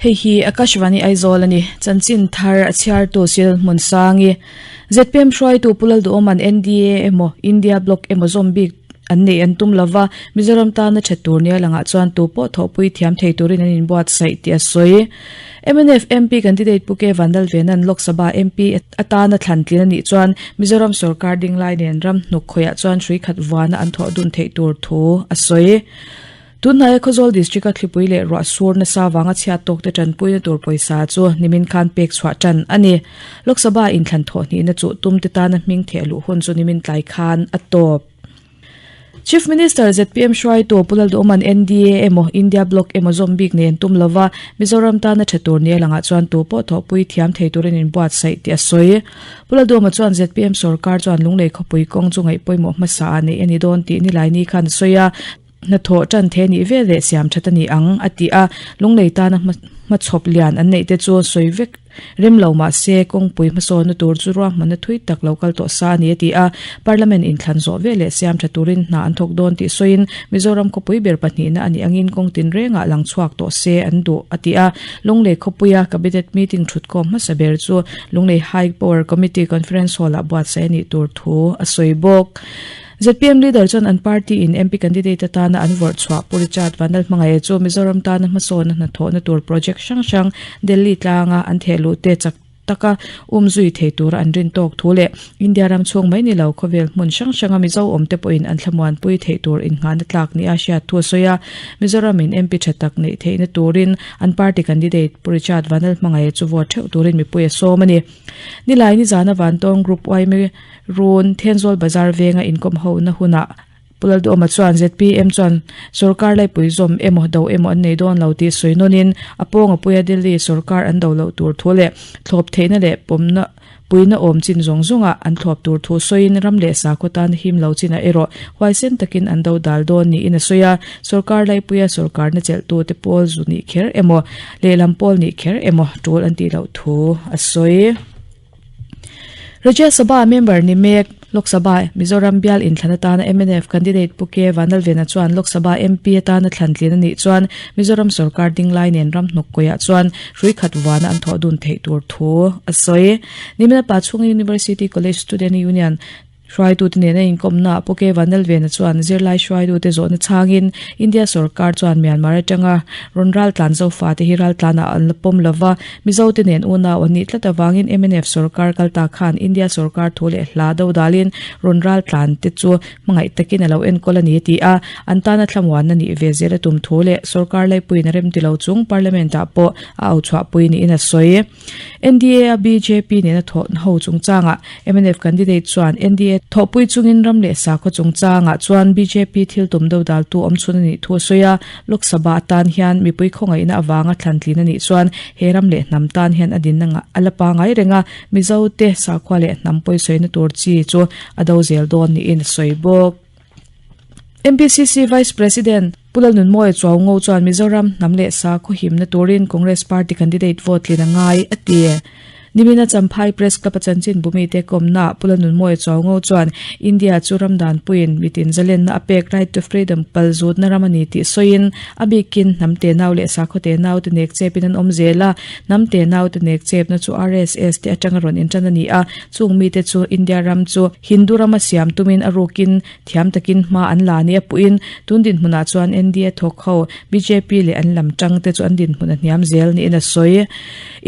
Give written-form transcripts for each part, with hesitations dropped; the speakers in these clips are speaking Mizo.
Hei hi Akashvani Aizawl a ni. Chanchin thar a chhiartu Sil Hmunsangi. ZPM hruaitu Pu Lalduhawma'n NDA emaw India Bloc emaw zawm bik an neih an tum lova, Mizoram tana that tur nia langah chuan tu pawh thawhpui thiam thei turin an inbuatsaih tih a sawi. Mnf MP candidate Pu K Vandalvena'n Lok Sabha MP atana thlan tlin a nih chuan Mizoram sorkar dinglai nen ram hnuk khawiah chuan hrui khat vuana an thawh dun theih tur thu a sawi. Tunhnaia Khawzawl District-a thlipui leh ruah sur nasa vanga chhiat tawkte tanpuina tur pawisa chu nimin khan pek chhuah tan a ni. Lok Sabha inthlan thawh hnihna chu tumte tana hming theh luh hun chu nimin tlai khan a tawp. Chief Minister zpm hruaitu Pu Lalduhawma'n NDA emaw India Bloc emaw zawm bik nen tum lova Mizoram tana tha tur nia langah chuan tu pawh thawhpui thiam thei turin inbuatsaih tih a sawi. Pu Lalduhawma chuan zpm sorkar chuan Lunglei khawpui kawng chu ngaih pawimawh hmasa ah neih a ni dawn tih Nilaini khan a sawi a. Hnathawh tan the nih vel leh siam that a ni ang, a ti a. Lunglei tana hmachhawp lian an neih te chu sawi vek rem lo mah se kawngpui hmasawnna tur chu ruahmanna thui tak lo kal tawh sa a ni, a ti a. Parliament inthlan zawh vel leh siam tha turin hna an thawk dawn tih sawiin Mizoram khawpui ber pahnihna a nih angin kawng tinrengah lang chhuak tawh se an duh, a ti a. Lunglei khawpuia Cabinet meeting thutkhawm hmasa ber chu Lunglei High Power Committee Conference Hall-ah buatsaih a nih tur thu a sawi bawk. Zpm leader chuan an party in MP candidate atana an vawrh chhuah Pu Richard Vanlalhmangaih chu Mizoram tana hmasawnna hnathawhna tur project hrang hrang Delhi tlanga an theh luh te chak taka umzui thei tura an rin tawk thu leh India ram chhung mai ni lo khawvel hmun hrang hranga Mizo awm te pawhin an thlamuanpui theih tur innghahna tlak nia hriat thu a sawi a. Mizoram in MP tha tak neih theihna turin an party candidate Pu Richard Vanlalhmangaih chu vote theuh turin mipui a sawm a ni. Nilai nizana Vantawng Group yma Run, Thenzawl Bazar venga inkawm hona hunah Pu Lalduhawma chuan zpm chuan sorkar laipui zawm emaw do emaw an nei dawn lo tih sawi nawnin a pawnga puia Delhi sorkar an do loh tur thu leh thlawp theihna leh pawmna puina awm chin zawng zawngah an thlawp tur thu sawiin ram leh sakhaw tan him lo chinah erawh huaisen takin an do dal dawn niin a sawi a. Sorkar laipuia sorkarna chelhtute pawl zu nih kher emaw lehlam pawl nih kher emaw tul an tih loh thu a sawi. Rajya Sabha member ni mek Lok Sabha Mizoram bial inthlan atana mnf candidate Pu K Vanlalvena chuan Lok Sabha MP atana thlan tlin a nih chuan Mizoram sorkar dinglai nen ram hnuk kawiah chuan hrui khat vuana an thawh dun theih tur thu a sawi. Nimina Pachhunga University College Student Union Hruaitute nena inkawmnaah Pu K Vanlalvena chuan zirlai hruaitute zawhna chhangin India sorkar chuan Myanmar atanga rawn raltlan zofate hi raltlanah an la pawm lova, Mizote nen unau an nih tlat avangin mnf sorkar kal ta khan India sorkar thu leh hla dodalin rawn raltlan te chu hmangaih takin a lo enkawl a ni a ti a, an tana thlamuanna nih ve zel a tum thu leh sorkar laipuiin a remti lo chung Parliament ah pawh a auchhuahpui niin a sawi. NDA-a bjp nena thawh ho chungchangah mnf candidate chuan NDA thawhpui chungin ram leh sakhaw chungchangah chuan bjp thil tum dodaltu awm chhun a nih thu a sawi a. Lok Sabha atan hian mipui khawngaihna avanga thlantlin a nih chuan he ram leh hnam tan hian a dinna a la pangai reng a, Mizote sakhua leh hnam pawisawina tur chi chu a do zel dawn niin a sawi bawk. MPCC Vice President Pu Lalnunmawia Chuaungo chuan Mizoram hnam leh sakhaw himna turin Congress Party candidate vote tlin a ngai, a ti. Nimina Champhai Press Club-a chanchin bumite kawmnaah Pu Lalnunmawia Chuaungo chuan India chu ram danpuiin mitin zalenna a pek Right to Freedom pal zutna ram a ni tih sawiin a bikin hnam tenau leh sakhaw tenau te nek chepin an awm zel a, hnam tenau te nek chepna chu RSS te atanga rawn intan a ni a, chung mite chu India ram chu Hindu rama siam tumin a rukin Thiam takin hma an la nia puhin tun dinhmunah chuan NDA thawk ho bjp leh an lam tang te chu an dinhmun a hniam zel niin a sawi.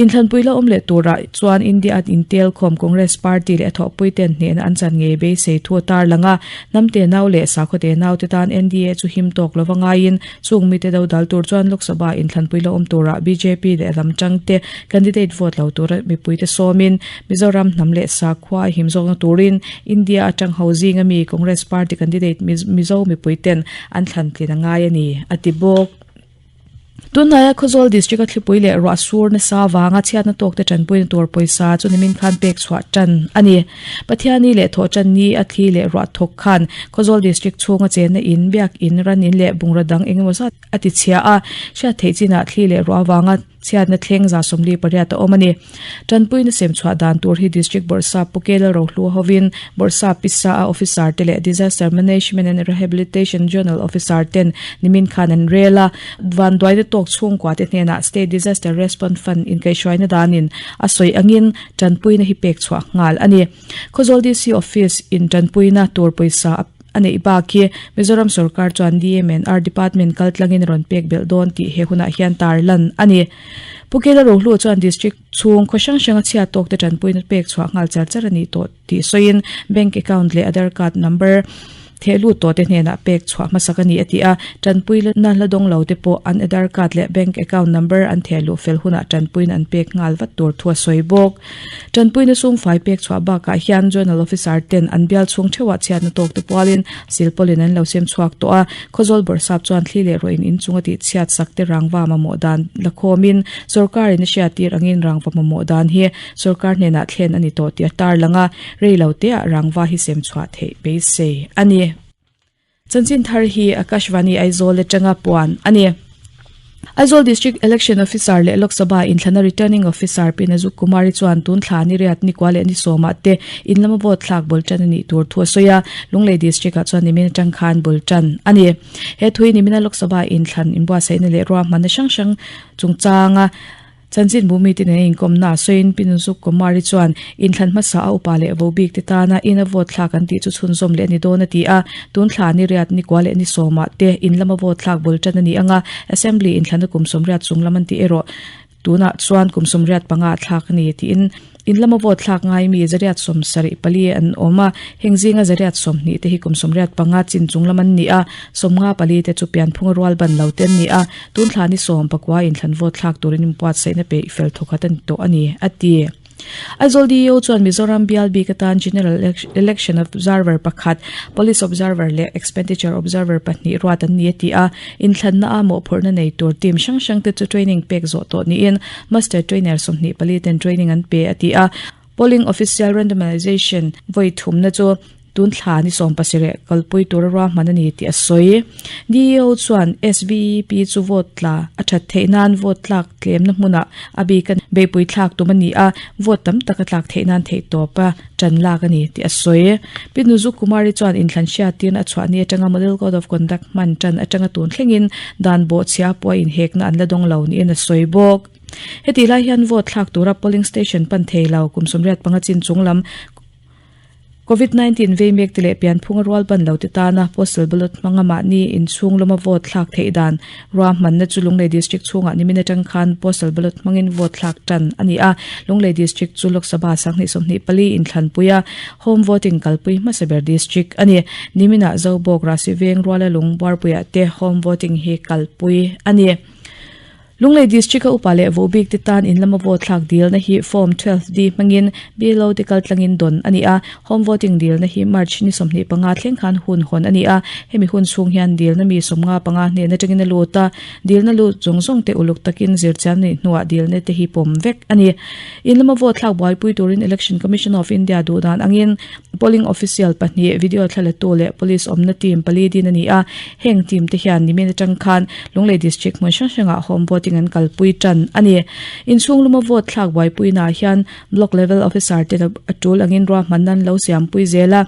Inthlanpui la awm leh turah chuan India at intel khawm Congress party leh a thawhpui ten hnehna an chan ngei beisei thu a tarlang a, hnam tenau leh sakhaw tenau te tan NDA chu him tawk lova ngaiin chung mite dodal tur chuan Lok Sabha inthlanpui la awm turah bjp leh a lam tang te candidate vote lo tura mipuite sawmin Mizoram hnam leh sakhua a him zawkna turin India atang ho zinga mi Congress party candidate Mizo mipui ten an thlan tlin a ngai a ni, a ti bawk. Tunhnaia Khawzawl District a thlipui leh ruah sur nasa vanga chhiatna tawk te tanpuina tur pawisa chu nimin khan pek chhuah tan a ni. Pathiani leh Thawhtanni a thli leh ruah thawk khan Khawzawl District chhunga chenna in, biak in, ran in leh bungraw dang engemaw zat a ti chhia a, hriat theih chinah thli leh ruah vanga. Chhiatna thleng 48 a awm a ni. Tanpuina sem chhuah dan tur hi District Bawrhsap Pu Kelal Rohlua hovin Bawrhsap Pisa a Officer te leh Disaster Management and Rehabilitation Zonal Officer ten nimin khan an rel a. Vanduaina tawk chhungkua te hnenah State Disaster Response Fund inkaihhruaina danin a sawi angin tanpuina hi pek chhuah nghal a ni. Khawzawl DC Office in tanpuina tur pawisa a A neih bak hi Mizoram sorkar chuan DMNR department kal tlangin a rawn pek belh dawn tih he hunah hian tar lan a ni. Pu Kela Rohlu chuan district chhung khaw hrang hranga chhiat tawkte tanpuina pek chhuah nghal char char a nih tawh tih sawiin bank account leh Aadhar card number theh lut tawhte hnenah pek chhuah hmasak a ni a ti a, tanpuina hla dawng lo te pawh an Aadhar card leh bank account number an theh luh fel hunah tanpuina an pek nghal vat tur thu a sawi bawk. Tanpuina sumfai pek chhuah bakah hian Zonal Officer ten an bial chhung theuhah chhiatna tawk te pualin silpawlin an lo sem chhuak tawh a. Khawzawl Bawrhsap chuan thli leh rawhin inchung a tih chhiat sak te rangva mamawh dan la khawmin sawrkarin a hriattir angin rangva mamawh dan hi sawrkar hnenah thlen a ni tawh tih a tarlang a, rei lo teah rangva hi sem chhuah theih beisei a ni. Chanchin thar hi Akashvani Aizawl atanga puan a ni. Aizawl District Election Officer leh Lok Sabha inthlana Returning Officer Pi Nazuk Kumari chuan tun thla ni riat ni kua leh ni sawmah te in lama vote thlak bul tan a nih tur thu a sawi a, Lunglei District ah chuan nimin atang khan bul tan a ni. He thui nimina Lok Sabha inthlan inbuatsaihna leh ruahmanna hrang hrang chungchanga Chanchin bu mite nen a inkawmna a sawiin Pi Nunzuk Kumari chuan inthlan hmasa a upa leh vo bik te tana in a vote thlak an tih chu chhunzawm leh a ni dawn a ti a. Tun thla ni riat ni kua leh ni sawmah te in lama vote thlak bul tan a ni ang a, Assembly inthlana kum 80 chung lam an tih erawh tunah chuan kum 85 a thlak a ni tiin in lama vote thlak ngai mi 174 an awm a, heng zinga 120 te hi kum 85 chin chung lam an ni a, 54 te chu pianphunga rual ban lo te an ni a. Tun thla ni 19 inthlan vote thlak turin inbuatsaihna peih fel thawkhat a ni tawh a ni, a ti. Aizawl DEO chuan Mizoram bial bik atan General Election Observer pakhat, Police Observer leh Expenditure Observer pahnih ruat an ni a ti a. Inthlanna a mawhphurhna nei tur team hrang hrang te chu training pek zawh tawh niin Master Trainer 24 ten training an pe a ti a. Polling Official Randomisation vawi thumna chu tun thla ni 17 kalpui tura ruahman a ni tih a sawi. DEO chuan SVEP chu vote tla a that theih nan vote tlak tlemna hmunah a bik a beihpui thlak tum a ni a, vote tam tak a tlak theih nan theihtawp a tan lak a ni tih a sawi. Pi Nuzu Kumari chuan inthlan hriattirna a chhuah ni atanga Model Code of Conduct hman tan atanga tun thlengin dan bawhchhia pawh a inhekna an la dawng lo niin a sawi bawk. Hetih lai hian vote thlak tura polling station pan thei lo kum 85 chin chung lam Covid 19 vei mek te leh pianphunga rual ban lo te tana postal ballot hmanga mahni inchhung lawma vote thlak theih dan ruahmanna chu Lunglei District chhungah nimin atang khan postal ballot hmangin vote thlak tan a ni a. Lunglei District chu Lok Sabha 2024 inthlanpui a home voting kalpui hmasa ber district a ni. Niminah Zobawk, Rahsiveng, Rualalung, Buarpuiah te home voting hi kalpui a ni. Lunglei District-a upa leh vohbik te tan in lama vote thlak dilna hi Form 12D hmangin BLO te kaltlangin dawn a ni a, Home Voting dilna hi March ni 25 thleng khan hun hawn a ni a, hemi hun chhung hian dilna mi 55 hnen atangin a lut a, dilna lut zawng zawng te uluk takin zirchian neih hnuah dilna te hi pawm vek a ni. In lama vote thlak buaipui turin Election Commission of India duh dan angin Polling official pahnih, video thlalatu leh police awmna team pali din a ni a, heng team te hian nimin atang khan Lunglei District hmun hrang hrangah home voting an kalpui tan a ni. Inchhung luma vote thlak buaipuinaah hian Block Level Officer ten a tul angin ruahmanna an lo siampui zel a.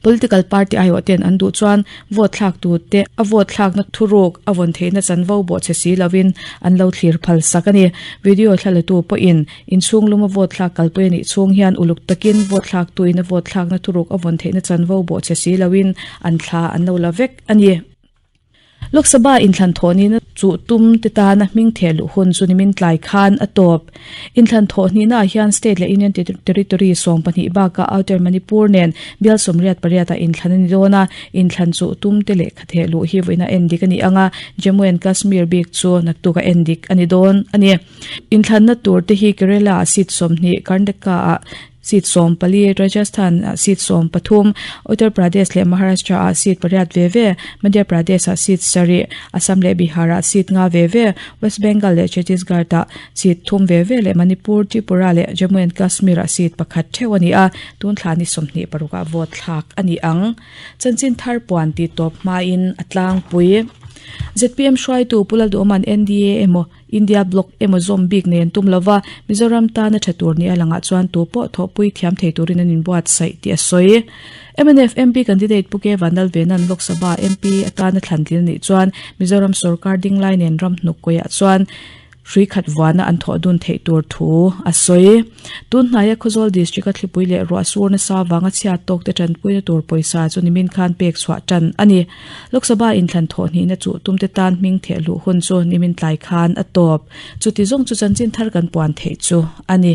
Political party aiawh ten an duh chuan vote thlak tute a vote thlakna thuruk a vawn theihna chanvo bawhchhe si lovin an lo thlir phal sak a ni. Video thlalatu pawhin Inchhung luma vote thlak kalpui a nih chhung hian uluk takin vote thlaktuin a vote thlakna thuruk a vawn theihna chanvo bawhchhe si loin an thla an lo la vek a ni. Lok Sabha inthlan thawhnihna chuh tum te tana hming theh luh hun chu nimin tlai khan a tawp. Inthlan thawhnihnaah hian State leh Union Territory 12 bakah Outer Manipur nen bial 88 ah inthlan a ni dawn a, inthlan chuh tum te lehkha theh luh hi vawiina endik a ni ang a, Jammu and Kashmir bik chu naktuk a endik a ni dawn a ni. Inthlanna tur te hi Kerala ah seat 20, Karnataka ah seat 14, Rajasthan ah seat 13, Uttar Pradesh leh Maharashtra ah seat pariat ve ve, Madhya Pradesh ah seat sarih, Assam leh Bihar ah seat nga ve ve, West Bengal leh Chhattisgarh ah seat thum ve ve leh Manipur, Tripura leh Jammu and Kashmir ah seat pakhat theuh a ni a, tun thla ni 26 ah vote thlak a ni ang. Chanchin thar puan tih tawp hmain a tlangpui. Zpm hruaitu Pu Lalduhawma'n NDA emaw India Bloc emaw zawm bik nei an tum lova, Mizoram tana tha tur nia langah chuan tu pawh thawhpui thiam thei turin an inbuatsaih tih a sawi. Mnf MP candidate Pu K Vanlalvena'n Lok Sabha MP atana thlan tlin a nih chuan Mizoram sorkar dinglai nen ram hnuk kawiah chuan hrui khat vuana an thawh dun theih tur thu a sawi. Tun hnaia Khawzawl District-a thlipui leh ruah sur nasa vanga chhiat tawk te tanpuina tur pawisa chu nimin khan pek chhuah tan a ni. Lok Sabha inthlan thawh hnihna chuh tumte tan hming theh luh hun chu nimin tlai khan a tawp. Chuti zawng chu chanchin thar kan puan theih chu a ni.